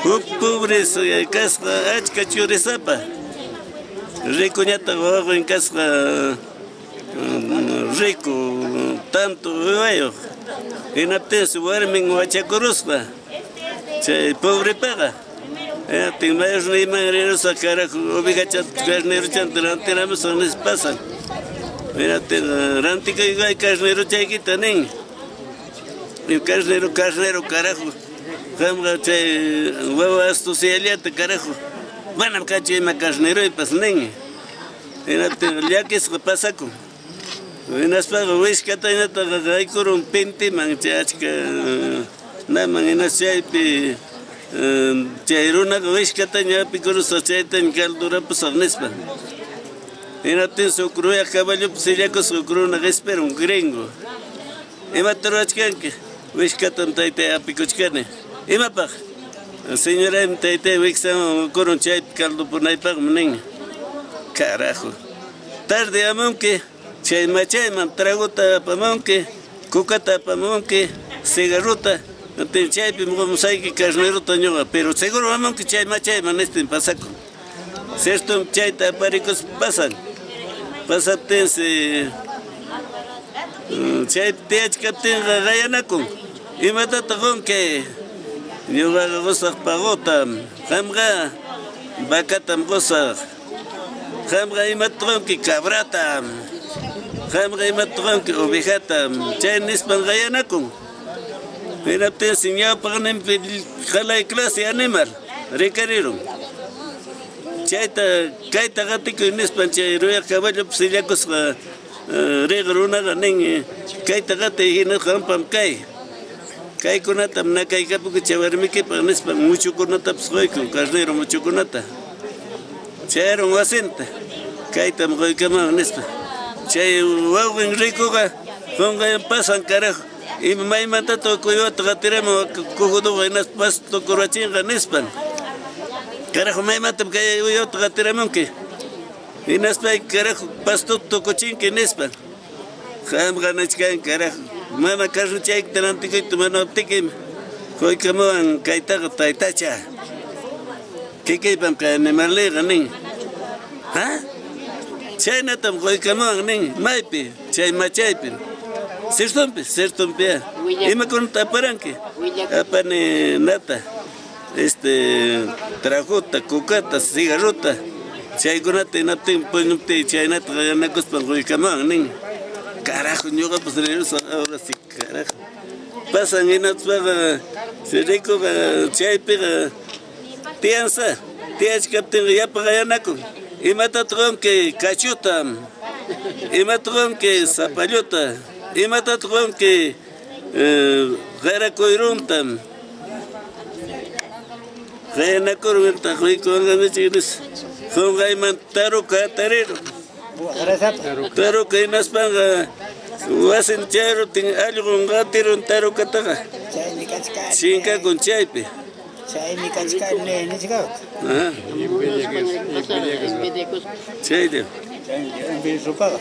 Huk pobres kasqa achka churisapa. Ricoñataq wawqin kasqa rico tanto uywayuq. Hinaptinsi warmin wachakurusqa chay pobrepaqa. Hinaptin mayorniyman rirusqa carajo ovejachata carnerochanta rantiramusaq nispa pasan. Hinaptin rantikuykay carnerochaykita nin. Carnero, carnero, carajo. Qamqa chay wawa astuciallata carajo. Manam kanchu ima carneroypas nin. Hinaptin llakisqa pasakun. Hinaspaqa wiskatañataqa qaykurun pintiman chay achka naman hinas chaypi chay runaqa wiskataña hapikurusqa chaytaña caldurapusaq nispa. Hinaptinsi huk ruyaq caballopi sillakusqa huk runa qispirun gringo. Imata ruwachkanki? Wiskatam taytay hapikuchkani. Imapaq? Señoraymi taytay wiksanwan ukurun chaypi caldopunaypaqmi nin. Carajo. Tarde hamunki, chay machayman tragota apamunki, cocata apamunki, cigarrota, chaypim qumusayki carnerota ñuqa, pero seguro hamunki chay machayman nistin pasakun. Cierto chayta aparikuspa pasan. Pasaptinsi chaypi tiyachkaptinqa qayanakun. Imatataq qunki? Ñuqaqa qusaq paqutam. Qamqa vacatam qusaq. Qamqa imatataq qunki? Cabratam. Qamqa imatataq qunki? Ovejatam. Chay nispan qayanakun. Hinaptinsi ñawpaqninpi qalay clase animal rikarirun. Chayta kayta qatikuy nispan chay ruyaq caballopi sillakusqa riq runaqa nin, kayta qatiy hina qampam kay. Kaykunatam nakaykapuku chay warmikipaq nispan muchukunatapas quykun, carnero muchukunata. Chayarun wasinta, kaytam quykaman nispa. Chay wawqin rikuqa qunqayan pasan carajo. Ima maymantataq uywata qatiramun cojudoqa hinaspa pasto tukurachinqa nispan. Carajo maymantam kay uywata qatiramunki. Hinaspa carajo pastota tukuchinki nispan. Qamqa nichkan carajo mana carrochaykita rantikuyta manaptikim quykamuwan kaytaqa taytacha. Kikiypam kay animalniyqa nin. Ha? Chaynatam quykamuwan nin. Maypi? Chay machaypim. Ciertompi, ciertompi. Imakunata aparanki? Apani nata, tragota, cocata, cigarrota. Chaykunata hinaptin puñuptiy chaynata qayanakuspan quykamuwan nin. Carajo, ñuqapas rirusaq ahora sí, carajo. Pasan hinaspaqa rikuqa chaypiqa tiyansa, tiyachkaptinqa yapa qayanakun. Imatataq qunki? Kachutam. Imatataq qunki? Zapallota. Imatataq qunki? Qara kuyruntam. Qayanakurun quykuwanqanichik nispa. Qunqayman taruka hatarirun. Taruka hinaspanqa wasin chayaruptin allqun qatirun tarukataqa. Chinkakun chaypi. Chaymi kachkani nichkawt. Chaylla. Chaymi rupaqa.